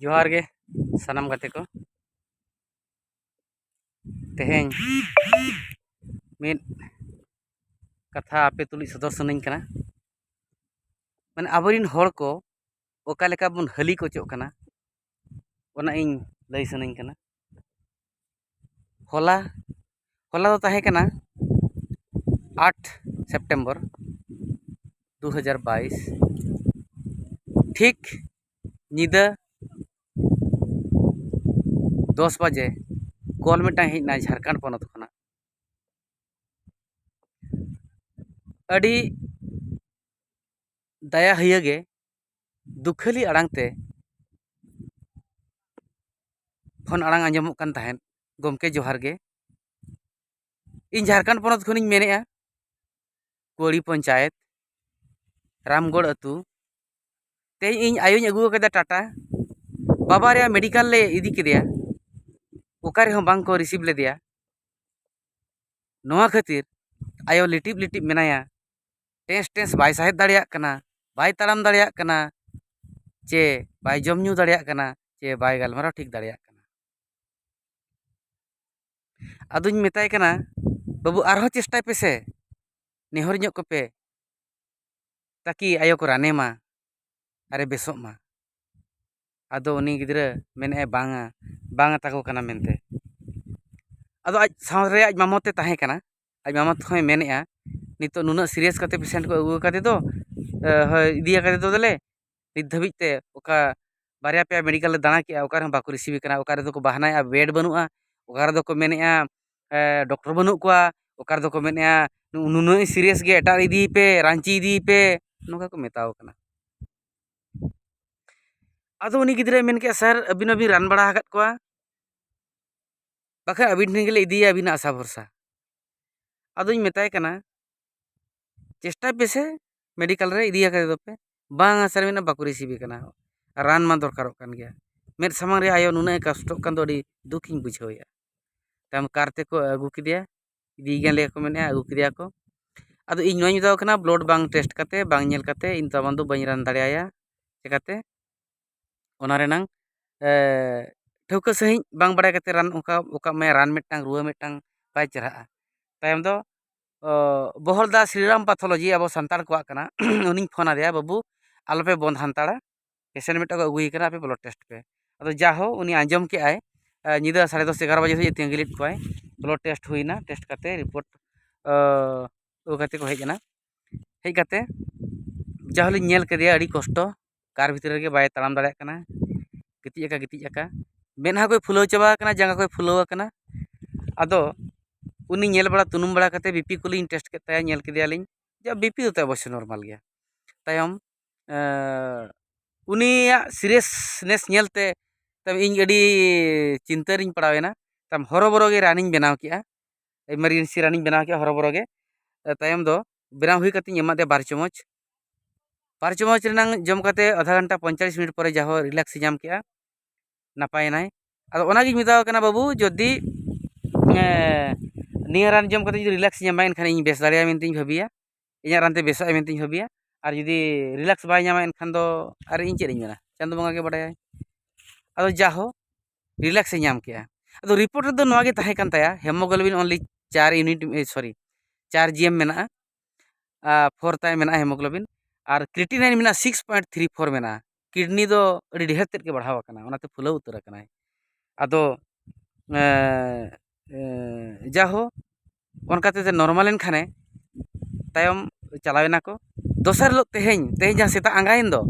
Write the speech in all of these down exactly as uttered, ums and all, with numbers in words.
ᱡᱚᱦᱟᱨ ᱜᱮ ᱥᱟᱱᱟᱢ ᱜᱟᱛᱮ ᱠᱚ᱾ ᱛᱮᱦᱮᱧ ᱢᱤᱫ ᱠᱟᱛᱷᱟ ᱟᱯᱮ ᱛᱩᱞᱩᱡ ᱥᱚᱫᱚᱨ ᱥᱟᱱᱟᱧ ᱠᱟᱱᱟ᱾ ᱢᱟᱱᱮ, ᱟᱵᱚᱨᱮᱱ ᱦᱚᱲ ᱠᱚ ᱚᱠᱟ ᱞᱮᱠᱟ ᱵᱚᱱ ᱦᱟᱹᱞᱤ ᱠᱚᱪᱚᱜ ᱠᱟᱱᱟ, ᱚᱱᱟ ᱤᱧ ᱞᱟᱹᱭ ᱥᱟᱱᱟᱧ ᱠᱟᱱᱟ᱾ ᱦᱚᱞᱟ, ᱦᱚᱞᱟ ᱫᱚ ᱛᱟᱦᱮᱸ ᱠᱟᱱᱟ ᱟᱴ ᱥᱮᱯᱴᱮᱢᱵᱚᱨ ᱫᱩ ᱦᱟᱡᱟᱨ ᱵᱟᱭᱤᱥ᱾ ᱴᱷᱤᱠ ᱧᱤᱫᱟᱹ ᱫᱚᱥ ᱵᱟᱡᱮ ᱠᱚᱞ ᱢᱤᱫᱴᱟᱝ ᱦᱮᱡ ᱮᱱᱟ ᱡᱷᱟᱲᱠᱷᱚᱸᱰ ᱯᱚᱱᱚᱛ ᱠᱷᱚᱱᱟᱜ᱾ ᱟᱹᱰᱤ ᱫᱟᱭᱟ ᱦᱤᱭᱟᱹ ᱜᱮ ᱫᱩᱠᱷᱟᱹᱞᱤ ᱟᱲᱟᱝ ᱛᱮ ᱯᱷᱳᱱ ᱟᱲᱟᱝ ᱟᱸᱡᱚᱢᱚᱜ ᱠᱟᱱ ᱛᱟᱦᱮᱸᱫ, "ᱜᱚᱢᱠᱮ, ᱡᱚᱦᱟᱨ ᱜᱮ᱾ ᱤᱧ ᱡᱷᱟᱲᱠᱷᱚᱸᱰ ᱯᱚᱱᱚᱛ ᱠᱷᱚᱱᱤᱧ ᱢᱮᱱᱮᱫᱼᱟ, ᱠᱩᱲᱤ ᱯᱚᱧᱪᱟᱭᱮᱛ, ᱨᱟᱢᱜᱚᱲ ᱟᱹᱛᱩ᱾ ᱛᱮᱦᱮᱧ ᱤᱧ ᱟᱭᱳᱧ ᱟᱹᱜᱩ ᱟᱠᱟᱫᱟ ᱴᱟᱴᱟ, ᱵᱟᱵᱟ ᱨᱮᱭᱟᱜ ᱢᱮᱰᱤᱠᱮᱞ ᱞᱮ ᱤᱫᱤ ᱠᱮᱫᱮᱭᱟ, ᱚᱠᱟ ᱨᱮᱦᱚᱸ ᱵᱟᱝ ᱠᱚ ᱨᱤᱥᱤᱵᱷ ᱞᱮᱫᱮᱭᱟ᱾ ᱱᱚᱣᱟ ᱠᱷᱟᱹᱛᱤᱨ ᱟᱭᱳ ᱞᱤᱴᱤᱯ ᱞᱤᱴᱤᱯ ᱢᱮᱱᱟᱭᱟ, ᱴᱮᱸᱥ ᱴᱮᱸᱥ ᱵᱟᱭ ᱥᱟᱦᱮᱫ ᱫᱟᱲᱮᱭᱟᱜ ᱠᱟᱱᱟ, ᱵᱟᱭ ᱛᱟᱲᱟᱢ ᱫᱟᱲᱮᱭᱟᱜ ᱠᱟᱱᱟ, ᱪᱮ ᱵᱟᱭ ᱡᱚᱢ ᱧᱩ ᱫᱟᱲᱮᱭᱟᱜ ᱠᱟᱱᱟ, ᱪᱮ ᱵᱟᱭ ᱜᱟᱞᱢᱟᱨᱟᱣ ᱴᱷᱤᱠ ᱫᱟᱲᱮᱭᱟᱜ ᱠᱟᱱᱟ᱾ ᱟᱫᱚᱧ ᱢᱮᱛᱟᱭ ᱠᱟᱱᱟ, 'ᱵᱟᱹᱵᱩ, ᱟᱨᱦᱚᱸ ᱪᱮᱥᱴᱟᱭ ᱯᱮᱥᱮ, ᱱᱮᱦᱚᱨ ᱧᱚᱜ ᱠᱚᱯᱮ, ᱛᱟᱠᱤ ᱟᱭᱳ ᱠᱚ ᱨᱟᱱᱮ ᱢᱟ ᱟᱨᱮ ᱵᱮᱥᱚᱜ ᱢᱟ.' ᱟᱫᱚ ᱩᱱᱤ ᱜᱤᱫᱽᱨᱟᱹ ᱢᱮᱱᱮᱫᱼᱟᱭ, "ᱵᱟᱝᱟ, ᱵᱟᱝᱟ ᱛᱟᱠᱚ ᱠᱟᱱᱟ" ᱢᱮᱱᱛᱮ᱾ ᱟᱫᱚ ᱟᱡ ᱥᱟᱶ ᱨᱮ ᱟᱡ ᱢᱟᱢᱚ ᱛᱮ ᱛᱟᱦᱮᱸ ᱠᱟᱱᱟ᱾ ᱟᱡ ᱢᱟᱢᱚ ᱛᱮᱦᱚᱸᱭ ᱢᱮᱱᱮᱫᱼᱟ, "ᱱᱤᱛᱚᱜ ᱱᱩᱱᱟᱹᱜ ᱥᱤᱨᱤᱭᱟᱥ ᱠᱟᱛᱮ ᱯᱮᱥᱮᱱᱴ ᱠᱚ ᱟᱹᱜᱩ ᱟᱠᱟᱫᱮ ᱫᱚ, ᱮ, ᱦᱳᱭ, ᱤᱫᱤ ᱟᱠᱟᱫᱮ ᱫᱚ ᱫᱮᱞᱮ, ᱱᱤᱛ ᱫᱷᱟᱹᱵᱤᱡ ᱛᱮ ᱚᱠᱟ ᱵᱟᱨᱭᱟ ᱯᱮᱭᱟ ᱢᱮᱰᱤᱠᱮᱞ ᱞᱮ ᱫᱟᱬᱟ ᱠᱮᱜᱼᱟ, ᱚᱠᱟ ᱨᱮᱦᱚᱸ ᱵᱟᱠᱚ ᱨᱤᱥᱤᱵᱷ ᱮ ᱠᱟᱱᱟ, ᱚᱠᱟ ᱨᱮᱫᱚ ᱠᱚ ᱵᱟᱦᱱᱟᱭᱮᱫᱼᱟ ᱵᱮᱰ ᱵᱟᱹᱱᱩᱜᱼᱟ, ᱚᱠᱟ ᱨᱮᱫᱚ ᱠᱚ ᱢᱮᱱᱮᱫᱼᱟ, ᱮ, ᱰᱚᱠᱴᱚᱨ ᱵᱟᱹᱱᱩᱜ ᱠᱚᱣᱟ, ᱚᱠᱟ ᱨᱮᱫᱚ ᱠᱚ ᱢᱮᱱᱮᱫᱼᱟ, 'ᱱᱩ-, ᱱᱩᱱᱟᱹᱜ ᱥᱤᱨᱤᱭᱟᱥ ᱜᱮ, ᱮᱴᱟᱜ ᱨᱮ ᱤᱫᱤᱭᱮ ᱯᱮ, ᱨᱟᱺᱪᱤ ᱤᱫᱤᱭᱮ ᱯᱮ'", ᱱᱚᱝᱠᱟ ᱠᱚ ᱢᱮᱛᱟᱣ ᱠᱟᱱᱟ᱾ ᱟᱫᱚ ᱩᱱᱤ ᱜᱤᱫᱽᱨᱟᱹᱭ ᱢᱮᱱ ᱠᱮᱜᱼᱟ, "ᱥᱟᱨ, ᱟᱹᱵᱤᱱ ᱢᱟᱵᱤᱱ ᱨᱟᱱ ᱵᱟᱲᱟ ᱟᱠᱟᱫ ᱠᱚᱣᱟ, ᱵᱟᱠᱷᱟᱱ ᱟᱹᱵᱤᱱ ᱴᱷᱮᱱ ᱜᱮᱞᱮ ᱤᱫᱤᱭᱟ ᱟᱹᱵᱤᱱᱟᱜ ᱟᱥᱟ ᱵᱷᱚᱨᱥᱟ᱾" ᱟᱫᱚᱧ ᱢᱮᱛᱟᱭ ᱠᱟᱱᱟ, "ᱪᱮᱥᱴᱟᱭ ᱯᱮᱥᱮ ᱢᱮᱰᱤᱠᱮᱞ ᱨᱮ ᱤᱫᱤ ᱟᱠᱟᱫᱮ ᱫᱚᱯᱮ᱾" "ᱵᱟᱝᱟ ᱥᱟᱨ, ᱢᱮᱱᱟ ᱵᱟᱠᱚ ᱨᱤᱥᱤᱵᱷ ᱮ ᱠᱟᱱᱟ, ᱨᱟᱱ ᱢᱟ ᱫᱚᱨᱠᱟᱨᱚᱜ ᱠᱟᱱ ᱜᱮᱭᱟ, ᱢᱮᱫ ᱥᱟᱢᱟᱝ ᱨᱮ ᱟᱭᱳ ᱱᱩᱱᱟᱹᱜ ᱮ ᱠᱚᱥᱴᱚᱜ ᱠᱟᱱ ᱫᱚ ᱟᱹᱰᱤ ᱫᱩᱠ ᱤᱧ ᱵᱩᱡᱷᱟᱹᱣᱮᱫᱼᱟ᱾" ᱛᱟᱭᱚᱢ ᱠᱟᱨ ᱛᱮᱠᱚ ᱟᱹᱜᱩ ᱠᱮᱫᱮᱭᱟ, ᱤᱫᱤᱭᱮ ᱠᱟᱱ ᱞᱮᱭᱟ ᱠᱚ ᱢᱮᱱᱮᱫᱼᱟ, ᱟᱹᱜᱩ ᱠᱮᱫᱮᱭᱟ ᱠᱚ᱾ ᱟᱫᱚ ᱤᱧ ᱱᱚᱣᱟᱧ ᱢᱮᱛᱟᱣ ᱠᱟᱱᱟ, ᱵᱞᱟᱰ ᱵᱟᱝ ᱴᱮᱥᱴ ᱠᱟᱛᱮ, ᱵᱟᱝ ᱧᱮᱞ ᱠᱟᱛᱮ ᱤᱧ ᱛᱟᱵᱚᱱ ᱫᱚ ᱵᱟᱹᱧ ᱨᱟᱱ ᱫᱟᱲᱮᱭᱟᱭᱟ᱾ ᱪᱮᱠᱟᱛᱮ? ᱚᱱᱟ ᱨᱮᱱᱟᱝ ᱮ, ᱴᱷᱟᱹᱣᱠᱟᱹ ᱥᱟᱺᱦᱤᱡ ᱵᱟᱝ ᱵᱟᱲᱟᱭ ᱠᱟᱛᱮ ᱨᱟᱱ ᱚᱱᱠᱟ ᱚᱠᱟ ᱢᱮ ᱨᱟᱱ ᱢᱤᱫᱴᱟᱝ, ᱨᱩᱣᱟᱹ ᱢᱤᱫᱴᱟᱝ ᱵᱟᱭ ᱪᱮᱨᱦᱟᱜᱼᱟ᱾ ᱛᱟᱭᱚᱢ ᱫᱚ ᱚ, ᱵᱚᱦᱚᱞᱫᱟ ᱥᱨᱤᱨᱟᱢ ᱯᱟᱛᱷᱳᱞᱚᱡᱤ ᱟᱵᱚ ᱥᱟᱱᱛᱟᱲ ᱠᱚᱣᱟᱜ ᱠᱟᱱᱟ᱾ ᱩᱱᱤᱧ ᱯᱷᱳᱱ ᱟᱫᱮᱭᱟ, "ᱵᱟᱹᱵᱩ, ᱟᱞᱚᱯᱮ ᱵᱚᱱᱫᱷ ᱦᱟᱱᱛᱟᱲᱟ, ᱯᱮᱥᱮᱱᱴ ᱢᱤᱫᱴᱟᱝ ᱠᱚ ᱟᱹᱜᱩᱭᱮ ᱠᱟᱱᱟ, ᱟᱯᱮ ᱵᱞᱟᱰ ᱴᱮᱥᱴ ᱯᱮ᱾" ᱟᱫᱚ ᱡᱟᱦᱳ ᱩᱱᱤ ᱟᱸᱡᱚᱢ ᱠᱮᱜᱼᱟᱭ, ᱮ, ᱧᱤᱫᱟᱹ ᱥᱟᱲᱮ ᱫᱚᱥ ᱮᱜᱟᱨᱚ ᱵᱟᱡᱮ ᱥᱮᱫ ᱛᱤᱸᱜᱤ ᱞᱮᱫ ᱠᱚᱣᱟᱭ, ᱵᱞᱟᱰ ᱴᱮᱥᱴ ᱦᱩᱭᱱᱟ, ᱴᱮᱥᱴ ᱠᱟᱛᱮ ᱨᱤᱯᱳᱨᱴ, ᱚ, ᱟᱹᱜᱩ ᱠᱟᱛᱮ ᱠᱚ ᱦᱮᱡ ᱮᱱᱟ᱾ ᱦᱮᱡ ᱠᱟᱛᱮ ᱡᱟᱦᱳ ᱞᱤᱧ ᱧᱮᱞ ᱠᱮᱫᱮᱭᱟ, ᱟᱹᱰᱤ ᱠᱚᱥᱴᱚ, ᱠᱟᱨ ᱵᱷᱤᱛᱨᱤ ᱨᱮᱜᱮ ᱵᱟᱭ ᱛᱟᱲᱟᱢ ᱫᱟᱲᱮᱭᱟᱜ ᱠᱟᱱᱟ, ᱜᱤᱛᱤᱡ ᱟᱠᱟ ᱜᱤᱛᱤᱡ ᱟᱠᱟ, ᱢᱮᱫᱦᱟ ᱠᱚᱭ ᱯᱷᱩᱞᱟᱹᱣ ᱪᱟᱵᱟ ᱟᱠᱟᱱᱟ, ᱡᱟᱸᱜᱟ ᱠᱚᱭ ᱯᱷᱩᱞᱟᱹᱣ ᱟᱠᱟᱱᱟ᱾ ᱟᱫᱚ ᱩᱱᱤ ᱧᱮᱞ ᱵᱟᱲᱟ, ᱛᱩᱱᱩᱢ ᱵᱟᱲᱟ ᱠᱟᱛᱮ ᱵᱤᱯᱤ ᱠᱚᱞᱤᱧ ᱴᱮᱥᱴ ᱠᱮᱫ ᱛᱟᱭᱟ, ᱧᱮᱞ ᱠᱮᱫᱮᱭᱟᱞᱤᱧ ᱡᱮ ᱵᱤᱯᱤ ᱫᱚ ᱛᱟᱭ ᱚᱵᱚᱥᱥᱳᱭ ᱱᱚᱨᱢᱟᱞ ᱜᱮᱭᱟ᱾ ᱛᱟᱭᱚᱢ, ᱮᱸ, ᱩᱱᱤᱭᱟᱜ ᱥᱤᱨᱤᱭᱟᱥᱱᱮᱥ ᱧᱮᱞᱛᱮ ᱛᱟᱭᱚᱢ ᱤᱧ ᱟᱹᱰᱤ ᱪᱤᱱᱛᱟᱹ ᱨᱤᱧ ᱯᱟᱲᱟᱣᱮᱱᱟ᱾ ᱛᱟᱭᱚᱢ ᱦᱚᱨᱚᱵᱚᱨᱚ ᱜᱮ ᱨᱟᱱᱤᱧ ᱵᱮᱱᱟᱣ ᱠᱮᱜᱼᱟ, ᱮᱢᱟᱨᱡᱮᱱᱥᱤ ᱨᱟᱱᱤᱧ ᱵᱮᱱᱟᱣ ᱠᱮᱜᱼᱟ ᱦᱚᱨᱚᱵᱚᱨᱚ ᱜᱮ᱾ ᱮ, ᱛᱟᱭᱚᱢ ᱫᱚ ᱵᱮᱱᱟᱣ ᱦᱩᱭ ᱠᱟᱛᱮᱧ ᱮᱢᱟᱫᱮᱭᱟ ᱵᱟᱨ ᱪᱟᱢᱚᱪ᱾ ᱵᱟᱨ ᱪᱟᱢᱚᱪ ᱨᱮᱱᱟᱝ ᱡᱚᱢ ᱠᱟᱛᱮ ᱟᱫᱷᱟ ᱜᱷᱚᱱᱴᱟ ᱯᱚᱧᱪᱟᱞᱤᱥ ᱢᱤᱱᱤᱴ ᱯᱚᱨᱮ ᱡᱟᱦᱳ ᱨᱤᱞᱮᱠᱥ ᱮ ᱧᱟᱢ ᱠᱮᱜᱼᱟ, ᱱᱟᱯᱟᱭᱮᱱᱟᱭ᱾ ᱟᱫᱚ ᱚᱱᱟᱜᱤᱧ ᱢᱮᱛᱟᱣ ᱠᱟᱱᱟ, "ᱵᱟᱹᱵᱩ, ᱡᱩᱫᱤ, ᱮ, ᱱᱤᱭᱟᱹ ᱨᱟᱱ ᱡᱚᱢ ᱠᱟᱛᱮ ᱡᱩᱫᱤ ᱨᱤᱞᱮᱠᱥ ᱧᱟᱢᱟ, ᱮᱱᱠᱷᱟᱱ ᱤᱧ ᱵᱮᱥ ᱫᱟᱲᱮᱭᱟᱜᱼᱟ ᱢᱮᱱᱛᱮᱧ ᱵᱷᱟᱹᱵᱤᱭᱟ, ᱤᱧᱟᱹᱜ ᱨᱟᱱ ᱛᱮ ᱵᱮᱥᱚᱜᱼᱟ ᱢᱮᱱᱛᱮᱧ ᱵᱷᱟᱹᱵᱤᱭᱟ, ᱟᱨ ᱡᱩᱫᱤ ᱨᱤᱞᱮᱠᱥ ᱵᱟᱭ ᱧᱟᱢᱟ, ᱮᱱᱠᱷᱟᱱ ᱫᱚ ᱟᱨ ᱤᱧ ᱪᱮᱫ ᱤᱧ ᱢᱮᱱᱟ, ᱪᱟᱸᱫᱚ ᱵᱚᱸᱜᱟ ᱜᱮ ᱵᱟᱰᱟᱭᱟᱭ᱾" ᱟᱫᱚ ᱡᱟᱦᱳ ᱨᱤᱞᱮᱠᱥ ᱮ ᱧᱟᱢ ᱠᱮᱜᱼᱟ᱾ ᱟᱫᱚ ᱨᱤᱯᱳᱨᱴ ᱨᱮᱫᱚ ᱱᱚᱣᱟ ᱜᱮ ᱛᱟᱦᱮᱸ ᱠᱟᱱ ᱛᱟᱭᱟ, hemoglobin only ᱪᱟᱨ ᱤᱭᱩᱱᱤᱴ, ᱮ, ᱥᱚᱨᱤ, ᱪᱟᱨ ᱡᱤ ᱮᱢ ᱢᱮᱱᱟᱜᱼᱟ, ᱟᱨ ᱯᱷᱳᱨ ᱛᱟᱭ ᱢᱮᱱᱟᱜᱼᱟ hemoglobin, ᱟᱨ creatinine ᱢᱮᱱᱟᱜᱼᱟ six point three four ᱢᱮᱱᱟᱜᱼᱟ᱾ ᱠᱤᱰᱱᱤ ᱫᱚ ᱟᱹᱰᱤ ᱰᱷᱮᱨ ᱛᱮᱫ ᱜᱮ ᱵᱟᱲᱦᱟᱣ ᱟᱠᱟᱱᱟ, ᱚᱱᱟᱛᱮ ᱯᱷᱩᱞᱟᱹᱣ ᱩᱛᱟᱹᱨ ᱟᱠᱟᱱᱟᱭ᱾ ᱟᱫᱚ, ᱮ, ᱮ, ᱡᱟᱦᱳ, ᱚᱱᱠᱟ ᱛᱮ ᱱᱚᱨᱢᱟᱞ ᱮᱱ ᱠᱷᱟᱱᱮ ᱛᱟᱭᱚᱢ ᱪᱟᱞᱟᱣ ᱮᱱᱟ ᱠᱚ᱾ ᱫᱚᱥᱟᱨ ᱦᱤᱞᱳᱜ ᱛᱮᱦᱮᱧ, ᱛᱮᱦᱮᱧ ᱡᱟᱦᱟᱸ ᱥᱮᱛᱟᱜ ᱟᱸᱜᱟᱭᱮᱱ ᱫᱚ,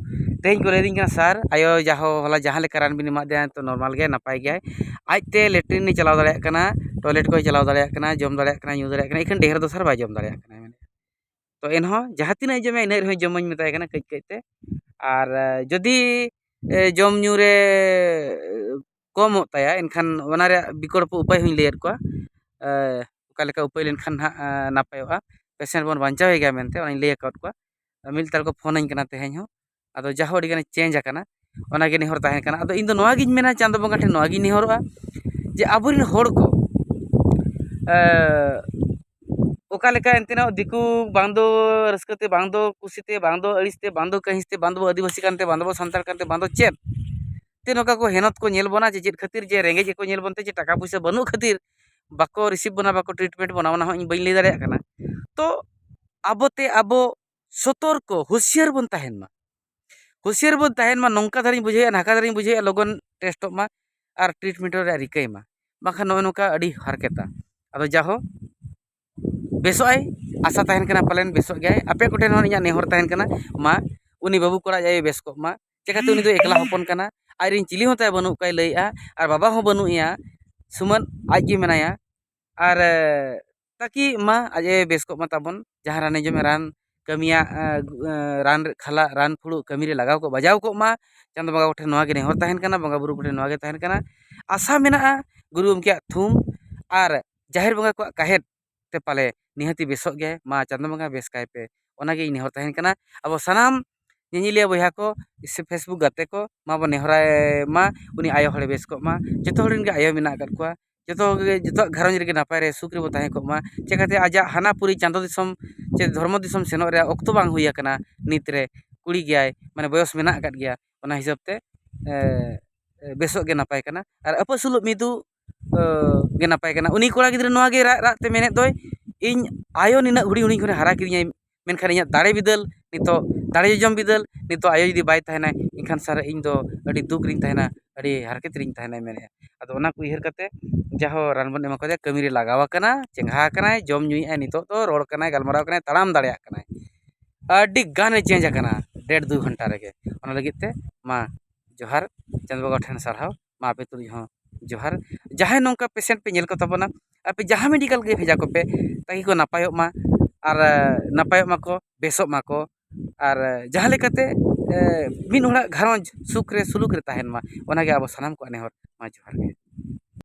ᱛᱮᱦᱮᱧ ᱠᱚ ᱞᱟᱹᱭᱟᱫᱤᱧ ᱠᱟᱱᱟ, "ᱥᱟᱨ, ᱟᱭᱳ ᱡᱟᱦᱳ ᱦᱚᱞᱟ ᱡᱟᱦᱟᱸ ᱞᱮᱠᱟ ᱨᱟᱱ ᱵᱤᱱ ᱮᱢᱟᱫᱮᱭᱟ, ᱱᱤᱛᱚᱜ ᱱᱚᱨᱢᱟᱞ ᱜᱮᱭᱟᱭ, ᱱᱟᱯᱟᱭ ᱜᱮᱭᱟᱭ, ᱟᱡᱛᱮ ᱞᱮᱴᱨᱤᱱ ᱮ ᱪᱟᱞᱟᱣ ᱫᱟᱲᱮᱭᱟᱜ ᱠᱟᱱᱟ, ᱴᱚᱭᱞᱮᱴ ᱠᱚᱭ ᱪᱟᱞᱟᱣ ᱫᱟᱲᱮᱭᱟᱜ ᱠᱟᱱᱟ, ᱡᱚᱢ ᱫᱟᱲᱮᱭᱟᱜ ᱠᱟᱱᱟ, ᱧᱩ ᱫᱟᱲᱮᱭᱟᱜ ᱠᱟᱱᱟ, ᱤᱠᱷᱟᱹᱱ ᱰᱷᱮᱨ ᱫᱚ ᱥᱟᱨ ᱵᱟᱭ ᱡᱚᱢ ᱫᱟᱲᱮᱭᱟᱜ ᱠᱟᱱᱟ", ᱢᱮᱱᱮᱫᱼᱟ᱾ ᱛᱚ ᱮᱱᱦᱚᱸ ᱡᱟᱦᱟᱸ ᱛᱤᱱᱟᱹᱜ ᱡᱚᱢᱟᱭ ᱤᱱᱟᱹᱜ ᱨᱮᱦᱚᱸᱭ ᱡᱚᱢᱟᱹᱧ ᱢᱮᱛᱟᱭ ᱠᱟᱱᱟ ᱠᱟᱹᱡ ᱠᱟᱹᱡ ᱛᱮ᱾ ᱟᱨ, ᱮ, ᱡᱩᱫᱤ, ᱮ, ᱡᱚᱢ ᱧᱩ ᱨᱮ, ᱮ, ᱠᱚᱢᱚᱜ ᱛᱟᱭᱟ, ᱮᱱᱠᱷᱟᱱ ᱚᱱᱟ ᱨᱮᱭᱟᱜ ᱵᱤᱠᱚᱞᱯᱚ ᱩᱯᱟᱹᱭ ᱦᱚᱸᱧ ᱞᱟᱹᱭᱟᱫ ᱠᱚᱣᱟ᱾ ᱮ, ᱚᱠᱟ ᱞᱮᱠᱟ ᱩᱯᱟᱹᱭ ᱞᱮᱱᱠᱷᱟᱱ ᱦᱟᱸᱜ, ᱮ, ᱱᱟᱯᱟᱭᱚᱜᱼᱟ, ᱯᱮᱥᱮᱱᱴ ᱵᱚᱱ ᱵᱟᱧᱪᱟᱣᱮ ᱜᱮᱭᱟ ᱢᱮᱱᱛᱮ, ᱚᱱᱟᱧ ᱞᱟᱹᱭ ᱟᱠᱟᱫ ᱠᱚᱣᱟ᱾ ᱢᱤᱫ ᱞᱮᱛᱟᱲ ᱠᱚ ᱯᱷᱳᱱᱟᱹᱧ ᱠᱟᱱᱟ ᱛᱮᱦᱮᱧ ᱦᱚᱸ᱾ ᱟᱫᱚ ᱡᱟᱦᱳ ᱟᱹᱰᱤ ᱜᱟᱱᱮ ᱪᱮᱧᱡᱽ ᱟᱠᱟᱱᱟ, ᱚᱱᱟᱜᱮ ᱱᱮᱦᱚᱨ ᱛᱟᱦᱮᱸ ᱠᱟᱱᱟ᱾ ᱟᱫᱚ ᱤᱧ ᱫᱚ ᱱᱚᱣᱟᱜᱤᱧ ᱢᱮᱱᱟ, ᱪᱟᱸᱫᱚ ᱵᱚᱸᱜᱟ ᱴᱷᱮᱱ ᱱᱚᱣᱟᱜᱤᱧ ᱱᱮᱦᱚᱨᱚᱜᱼᱟ ᱡᱮ ᱟᱵᱚᱨᱮᱱ ᱦᱚᱲ ᱠᱚ, ᱮ, ᱚᱠᱟ ᱞᱮᱠᱟ ᱮᱱᱛᱮ ᱨᱮᱦᱚᱸ ᱫᱤᱠᱩ ᱵᱟᱝ ᱫᱚ ᱨᱟᱹᱥᱠᱟᱹ ᱛᱮ, ᱵᱟᱝ ᱫᱚ ᱠᱩᱥᱤ ᱛᱮ, ᱵᱟᱝ ᱫᱚ ᱟᱹᱲᱤᱥ ᱛᱮ, ᱵᱟᱝ ᱫᱚ ᱠᱟᱹᱦᱤᱥ ᱛᱮ, ᱵᱟᱝ ᱫᱚ ᱟᱹᱫᱤᱵᱟᱹᱥᱤ ᱠᱟᱱᱛᱮ, ᱵᱟᱝ ᱫᱚ ᱥᱟᱱᱛᱟᱲ ᱠᱟᱱᱛᱮ, ᱵᱟᱝ ᱫᱚ ᱪᱮᱫ, ᱛᱮ ᱱᱚᱝᱠᱟ ᱠᱚ ᱦᱮᱱᱚᱛ ᱠᱚ ᱧᱮᱞ ᱵᱚᱱᱟ, ᱡᱮ ᱪᱮᱫ ᱠᱷᱟᱹᱛᱤᱨ ᱡᱮ ᱨᱮᱸᱜᱮᱡ ᱜᱮᱠᱚ ᱧᱮᱞ ᱵᱚᱱ ᱛᱮ, ᱡᱮ ᱴᱟᱠᱟ ᱯᱩᱭᱥᱟᱹ ᱵᱟᱹᱱᱩᱜ ᱠᱷᱟᱹᱛᱤᱨ ᱵᱟᱠᱚ receive ᱵᱚᱱᱟ, ᱵᱟᱠᱚ treatment ᱵᱚᱱᱟ, ᱚᱱᱟ ᱦᱚᱸ ᱤᱧ ᱵᱟᱹᱧ ᱞᱟᱹᱭ ᱫᱟᱲᱮᱭᱟᱜ ᱠᱟᱱᱟ᱾ ᱛᱚ ᱟᱵᱚ ᱛᱮ ᱟᱵᱚ ᱥᱚᱛᱚᱨᱠᱚ, ᱦᱩᱸᱥᱤᱭᱟᱹᱨ ᱵᱚᱱ ᱛᱟᱦᱮᱱ ᱢᱟ᱾ ᱦᱩᱸᱥᱤᱭᱟᱹᱨ ᱵᱚᱱ ᱛᱟᱦᱮᱱ ᱢᱟ, ᱱᱚᱝᱠᱟ ᱫᱷᱟᱨᱟᱧ ᱵᱩᱡᱷᱟᱹᱣᱮᱫᱼᱟ, ᱱᱟᱝᱠᱟ ᱫᱷᱟᱨᱟᱧ ᱵᱩᱡᱷᱟᱹᱣᱮᱫᱼᱟ, ᱞᱚᱜᱚᱱ ᱴᱮᱥᱴᱚᱜ ᱢᱟ ᱟᱨ treatment ᱨᱮᱭᱟᱜ ᱨᱤᱠᱟᱹᱭ ᱢᱟ, ᱵᱟᱝᱠᱷᱟᱱ ᱱᱚᱜᱼᱚᱭ ᱱᱚᱝᱠᱟ ᱟᱹᱰᱤ ᱦᱟᱨᱠᱮᱛᱟ᱾ ᱟᱫᱚ ᱡᱟᱦᱳ, ᱵᱮᱥᱚᱜ ᱟᱭ, ᱟᱥᱟ ᱛᱟᱦᱮᱱ ᱠᱟᱱᱟ ᱯᱟᱞᱮᱱ ᱵᱮᱥᱚᱜ ᱜᱮᱭᱟᱭ᱾ ᱟᱯᱮ ᱠᱚᱴᱷᱮᱱ ᱦᱚᱸ ᱤᱧᱟᱹᱜ ᱱᱮᱦᱚᱨ ᱛᱟᱦᱮᱱ ᱠᱟᱱᱟ, ᱢᱟ ᱩᱱᱤ ᱵᱟᱹᱵᱩ ᱠᱚᱲᱟ ᱟᱡ ᱟᱭᱳ ᱵᱮᱥ ᱠᱚᱜ ᱢᱟ᱾ ᱪᱮᱠᱟᱛᱮ ᱩᱱᱤ ᱫᱚ ᱮᱠᱞᱟ ᱦᱚᱯᱚᱱ ᱠᱟᱱᱟ, ᱟᱡ ᱨᱮᱱ ᱪᱤᱞᱤ ᱦᱚᱸ ᱛᱟᱭ ᱵᱟᱹᱱᱩᱜ ᱠᱚᱣᱟᱭ ᱞᱟᱹᱭᱮᱜᱼᱟ, ᱟᱨ ᱵᱟᱵᱟ ᱦᱚᱸ ᱵᱟᱹᱱᱩᱜ ᱮᱭᱟ, ᱥᱩᱢᱟᱹᱱ ᱟᱡ ᱜᱮ ᱢᱮᱱᱟᱭᱟ᱾ ᱟᱨ ᱮ, ᱛᱟᱠᱤ ᱢᱟ ᱟᱡ ᱮ ᱵᱮᱥ ᱠᱚᱜ ᱢᱟ ᱛᱟᱵᱚᱱ, ᱡᱟᱦᱟᱸ ᱨᱟᱱᱮ ᱡᱚᱢᱮ ᱨᱟᱱ ᱠᱟᱹᱢᱤᱭᱟᱜ, ᱮ, ᱜᱩ-, ᱮ, ᱨᱟᱱ ᱨᱮ ᱠᱷᱟᱞᱟᱜ, ᱨᱟᱱ ᱯᱷᱩᱲᱩᱜ ᱠᱟᱹᱢᱤ ᱨᱮ ᱞᱟᱜᱟᱣ ᱠᱚᱜ, ᱵᱟᱡᱟᱣ ᱠᱚᱜ ᱢᱟ᱾ ᱪᱟᱸᱫᱚ ᱵᱚᱸᱜᱟ ᱠᱚᱴᱷᱮᱱ ᱱᱚᱣᱟ ᱜᱮ ᱱᱮᱦᱚᱨ ᱛᱟᱦᱮᱱ ᱠᱟᱱᱟ, ᱵᱚᱸᱜᱟ ᱵᱩᱨᱩ ᱠᱚᱴᱷᱮᱱ ᱱᱚᱣᱟ ᱜᱮ ᱛᱟᱦᱮᱱ ᱠᱟᱱᱟ, ᱟᱥᱟ ᱢᱮᱱᱟᱜᱼᱟ ᱜᱩᱨᱩ ᱜᱚᱢᱠᱮᱭᱟᱜ ᱛᱷᱩᱢ ᱟᱨ ᱡᱟᱦᱮᱨ ᱵᱚᱸᱜᱟ ᱠᱚᱣᱟᱜ ᱠᱟᱦᱮᱫ ᱛᱮ ᱯᱟᱞᱮ ᱱᱤᱦᱟᱹᱛᱤ ᱵᱮᱥᱚᱜ ᱜᱮᱭᱟᱭ᱾ ᱢᱟ ᱪᱟᱸᱫᱚ ᱵᱚᱸᱜᱟ ᱵᱮᱥ ᱠᱟᱭ ᱯᱮ, ᱚᱱᱟᱜᱮ ᱤᱧ ᱱᱮᱦᱚᱨ ᱛᱟᱦᱮᱱ ᱠᱟᱱᱟ᱾ ᱟᱵᱚ ᱥᱟᱱᱟᱢ ᱧᱮᱧᱮᱞᱤᱭᱟᱹ ᱵᱚᱭᱦᱟ ᱠᱚ, ᱥᱮ Facebook ᱜᱟᱛᱮ ᱠᱚ, ᱢᱟ ᱵᱚᱱ ᱱᱮᱦᱚᱨᱟᱭ ᱢᱟ, ᱩᱱᱤ ᱟᱭᱳ ᱦᱚᱲᱮ ᱵᱮᱥ ᱠᱚᱜ ᱢᱟ᱾ ᱡᱚᱛᱚ ᱦᱚᱲ ᱨᱮᱱ ᱜᱮ ᱟᱭᱳ ᱢᱮᱱᱟᱜ ᱟᱠᱟᱫ ᱠᱚᱣᱟ, ᱡᱚᱛᱚ ᱜᱮ, ᱡᱚᱛᱚᱣᱟᱜ ᱜᱷᱟᱨᱚᱸᱡᱽ ᱨᱮᱜᱮ ᱱᱟᱯᱟᱭ ᱨᱮ ᱥᱩᱠ ᱨᱮᱵᱚ ᱛᱟᱦᱮᱸ ᱠᱚᱜ ᱢᱟ᱾ ᱪᱮᱠᱟᱛᱮ ᱟᱡᱟᱜ ᱦᱟᱱᱟ ᱯᱩᱨᱤ ᱪᱟᱸᱫᱚ ᱫᱤᱥᱚᱢ ᱪᱮ ᱫᱷᱚᱨᱢᱚ ᱫᱤᱥᱚᱢ ᱥᱮᱱᱚᱜ ᱨᱮᱭᱟᱜ ᱚᱠᱛᱚ ᱵᱟᱝ ᱦᱩᱭ ᱟᱠᱟᱱᱟ ᱱᱤᱛ ᱨᱮ᱾ ᱠᱩᱲᱤ ᱜᱮᱭᱟᱭ, ᱢᱟᱱᱮ ᱵᱚᱭᱚᱥ ᱢᱮᱱᱟᱜ ᱟᱠᱟᱫ ᱜᱮᱭᱟ, ᱚᱱᱟ ᱦᱤᱥᱟᱹᱵ ᱛᱮ, ᱮ, ᱮ, ᱵᱮᱥᱚᱜ ᱜᱮ ᱱᱟᱯᱟᱭ ᱠᱟᱱᱟ᱾ ᱟᱨ ᱟᱹᱯᱟᱹᱥᱩᱞᱚᱜ ᱢᱤᱫᱩ, ᱮ, ᱜᱮ ᱱᱟᱯᱟᱭ ᱠᱟᱱᱟ᱾ ᱩᱱᱤ ᱠᱚᱲᱟ ᱜᱤᱫᱽᱨᱟᱹ ᱱᱚᱣᱟ ᱜᱮ ᱨᱟᱜ ᱨᱟᱜ ᱛᱮ ᱢᱮᱱᱮᱫ ᱫᱚᱭ, "ᱤᱧ ᱟᱭᱳ ᱱᱤᱱᱟᱹᱜ ᱦᱩᱰᱤᱧ ᱦᱩᱰᱤᱧ ᱠᱷᱚᱱᱮ ᱦᱟᱨᱟ ᱠᱤᱫᱤᱧᱟᱭ, ᱢᱮᱱᱠᱷᱟᱱ ᱤᱧᱟᱹᱜ ᱫᱟᱲᱮ ᱵᱤᱫᱟᱹᱞ ᱱᱤᱛᱚᱜ, ᱫᱟᱲᱮ ᱡᱚᱡᱚᱢ ᱵᱤᱫᱟᱹᱞ ᱱᱤᱛᱚᱜ ᱟᱭᱳ ᱡᱩᱫᱤ ᱵᱟᱭ ᱛᱟᱦᱮᱱᱟᱭ, ᱮᱱᱠᱷᱟᱱ ᱥᱟᱨ ᱤᱧ ᱫᱚ ᱟᱹᱰᱤ ᱫᱩᱠ ᱨᱤᱧ ᱛᱟᱦᱮᱱᱟ, ᱟᱹᱰᱤ ᱦᱟᱨᱠᱮᱛ ᱨᱤᱧ ᱛᱟᱦᱮᱱᱟᱭ", ᱢᱮᱱᱮᱫᱼᱟ᱾ ᱟᱫᱚ ᱚᱱᱟ ᱠᱚ ᱩᱭᱦᱟᱹᱨ ᱠᱟᱛᱮ ᱡᱟᱦᱳ ᱨᱟᱱ ᱵᱚᱱ ᱮᱢᱟ ᱠᱟᱫᱮᱭᱟ, ᱠᱟᱹᱢᱤ ᱨᱮ ᱞᱟᱜᱟᱣ ᱟᱠᱟᱱᱟ, ᱪᱮᱸᱜᱷᱟ ᱟᱠᱟᱱᱟᱭ, ᱡᱚᱢ ᱧᱩᱭᱮᱫᱼᱟᱭ, ᱱᱤᱛᱚᱜ ᱫᱚ ᱨᱚᱲ ᱠᱟᱱᱟᱭ, ᱜᱟᱞᱢᱟᱨᱟᱣ ᱠᱟᱱᱟᱭ, ᱛᱟᱲᱟᱢ ᱫᱟᱲᱮᱭᱟᱜ ᱠᱟᱱᱟᱭ᱾ ᱟᱹᱰᱤ ᱜᱟᱱᱮ ᱪᱮᱧᱡᱽ ᱟᱠᱟᱱᱟ ᱰᱮᱲ ᱫᱩ ᱜᱷᱚᱱᱴᱟ ᱨᱮᱜᱮ᱾ ᱚᱱᱟ ᱞᱟᱹᱜᱤᱫ ᱛᱮ ᱢᱟ ᱡᱚᱦᱟᱨ, ᱪᱟᱸᱫᱚ ᱵᱚᱸᱜᱟ ᱴᱷᱮᱱ ᱥᱟᱨᱦᱟᱣ, ᱢᱟ ᱟᱯᱮ ᱛᱩᱞᱩᱡ ᱦᱚᱸ ᱡᱚᱦᱟᱨ᱾ ᱡᱟᱦᱟᱸᱭ ᱱᱚᱝᱠᱟ patient ᱯᱮ ᱧᱮᱞ ᱠᱚ ᱛᱟᱵᱚᱱᱟ, ᱟᱯᱮ ᱡᱟᱦᱟᱸ ᱢᱮᱰᱤᱠᱮᱞ ᱜᱮ ᱵᱷᱮᱡᱟ ᱠᱚᱯᱮ, ᱛᱟᱠᱤ ᱠᱚ ᱱᱟᱯᱟᱭᱚᱜ ᱢᱟ ᱟᱨ, ᱮ, ᱱᱟᱯᱟᱭᱚᱜ ᱢᱟᱠᱚ, ᱵᱮᱥᱚᱜ ᱢᱟᱠᱚ, ᱟᱨ, ᱮ, ᱡᱟᱦᱟᱸ ᱞᱮᱠᱟᱛᱮ, ᱮ, ᱢᱤᱫ ᱦᱚᱲᱟᱜ ᱜᱷᱟᱨᱚᱸᱡᱽ ᱥᱩᱠ ᱨᱮ ᱥᱩᱞᱩᱠ ᱨᱮ ᱛᱟᱦᱮᱱ ᱢᱟ, ᱚᱱᱟᱜᱮ ᱟᱵᱚ ᱥᱟᱱᱟᱢ ᱠᱚᱣᱟᱜ ᱱᱮᱦᱚᱨ᱾ ᱢᱟ ᱡᱚᱦᱟᱨ ᱜᱮ᱾